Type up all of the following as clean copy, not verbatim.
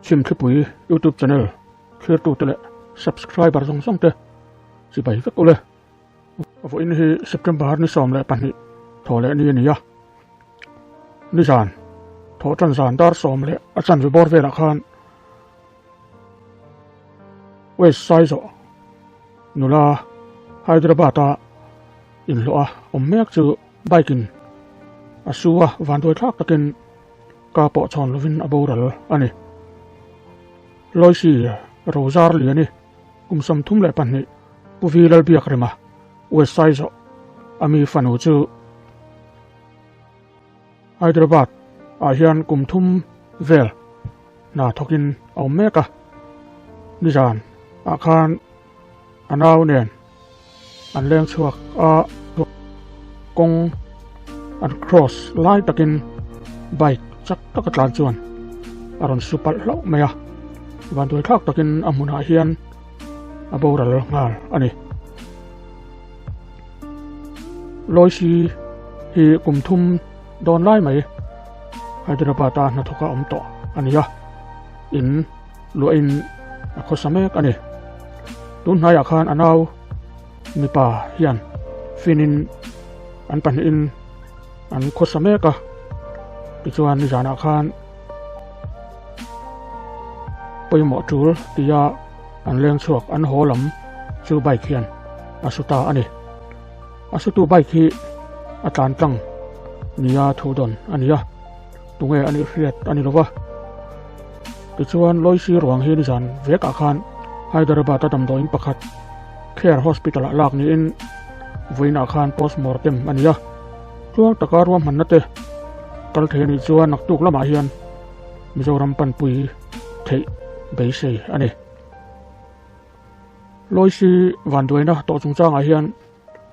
Chhimthlipui YouTube channel thlirtute leh subscriber zawng zawng te chibai vek ule. Vawiin hi September ni 12 thaw leh ni a ni a. Nizan thaw tan zan dar sawm leh a chanve bawr velah khan West Saizawh nula Hyderabad a inhlawh a awm mek chu bike in a su a, vanduai thlak takin ka pawh chhawn lovin a boral a ni. Loisi Rozar Liani kum 32 Pu Vi Lalbiakrema West Saizawh a mi fanu chu Hyderabad ah hian kum thum vel hna thawkin a awm mek a, nizan ah khan a nau nen an leng chhuak a, kawng an cross lai takin bike chak taka tlan chuan a rawn su palh hlauh mai a, vanduai thlak takin a hmunah hian a boral nghal a ni. Loisi hi kum thum dawn lai mai Hyderabad-a hnathawka awm tawh a ni a, in luahin a khawsa mek a ni. Tun hnaiah khan a nau mipa hian finin an pahnihin an khawsa mek a, tichuan nizanah khan pawimawh tul tia an leng chhuak an haw lam chu bike hian a su ta a ni. A sutu bike hi a tlan tlang nia thu dawn a ni a, tunge a nih hriat a ni lo va. Tichuan Loisi ruang hi nizan vekah khan Hyderabad-a damdawiin pakhat Care Hospital-ah lak niin vawiinah khan postmortem a ni a. Tluang taka ruahmanna te kal thei a nih chuan naktuk lamah hian Mizoram panpui theih beisei a ni. Loisi vanduaina tawh chungchangah hian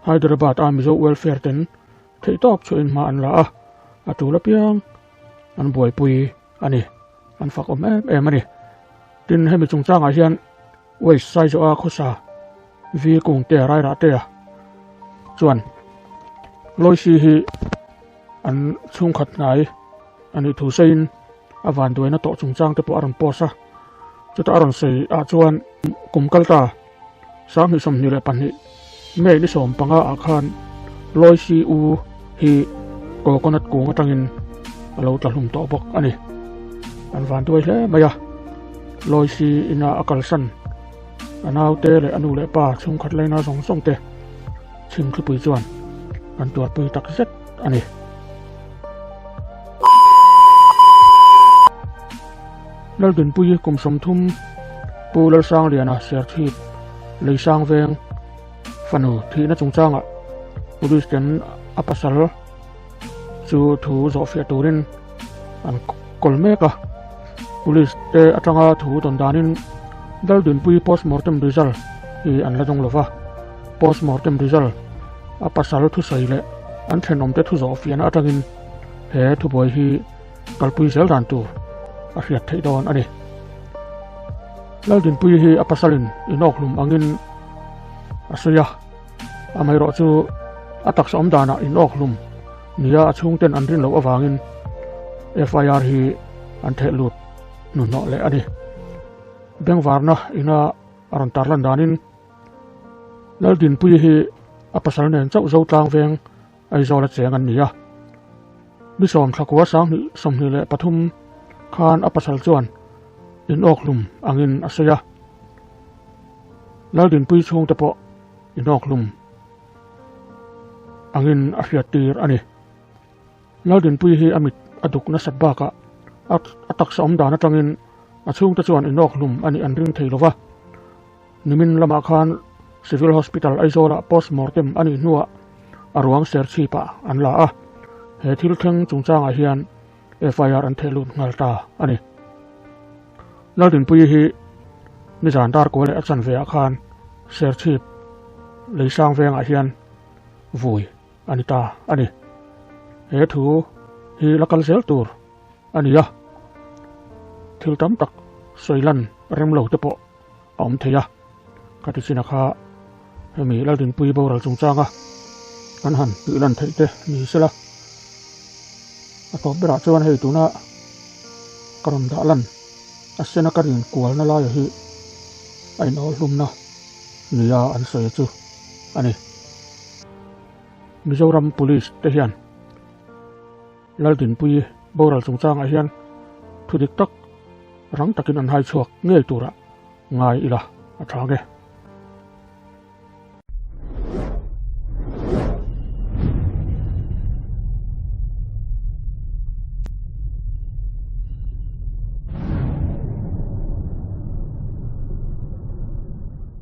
Hyderabad-a Mizo Welfare ten theihtawp chhuahin hma an la a, a tul apiang an buaipui a ni. An fak awm em em a ni. Tin, hemi chungchangah hian West Saizawha khawsa Vi Kungte Rairahtea chuan Loisi hi an chhungkhat hnai a nih thu sawiin a vanduaina tawh chungchang te pawh a rawn post a, chutah a rawn sawi ah chuan kum kal ta 2022 May ni 15 ah khan Loisi U hi coconut kung atangin a lo tla hlum tawh bawk a ni. An vanduai hle mai a, Loisi ina a kalsan a naute leh a nu leh pa chhungkhat laina zawng zawng te chhimthlipui chuan an tuarpui tak zet a ni. Laldinpui kum 30 Pu Lalsangliana Serchhip Leisang Veng fanu thihna chungchangah Police ten a pasal chu thu zawhfiah turin an kawl mek a. Police te atanga thu tawn danin Laldinpui postmortem result hi an la dawng lova. Postmortem result a pasal thusawi leh an thenawmte thu zawhfiahna atangin he thubuai hi kalpui zel dan tur a hriat theih dawn a ni. Laldinpui hi a pasalin inawkhlum angin a sawi a, amaherawh chu a taksa awm danah inawkhlum nia a chhungten an rin loh avangin FIR hi an theh lut hnuhnawh leh a ni. Bengvarna ina a rawn tarlan danin Laldinpui hi a pasal nen chauh zo tlang veng Aizawl a cheng an ni a. Ni sawm thlakua 2023 khan a pasal chuan inawkhlum angin a sawi a. Laldinpui chhungte pawh inawkhlum angin a hriat tir a ni. Laldinpui hi a mit a duk nasat bakah a taksa awm dan atangin a chhungte chuan inawkhlum a nih an ring thei lova. Nimin lamah khan Civil Hospital Aizawlah postmortem a nih hnuah a ruang serchhipah an la a, he thil thleng chungchangah hian FIR an theh lut nghal ta a ni. Laldinpuii hi nizan dar kual leh a chanve ah khan serchhip Leisang vengah hian vui a ni ta a ni. He thu hi la kal zel tur a ni a, thil tam tak sawi lan rem lo te pawh a awm thei a, ka ti chin a kha hemi Laldinpui boral chungchanga kan han tih lan theih te ni sela a tawp berah chuan hei tuna ka rawn dah lan. A sena ka rin kualna laia hi a inawh hlumna nia an sawi chu a ni. Mizoram Police te hian Laldinpuii boral chungchangah hian thu dik tak rang takin an hai chhuak ngei turah ngai ila a tha nge.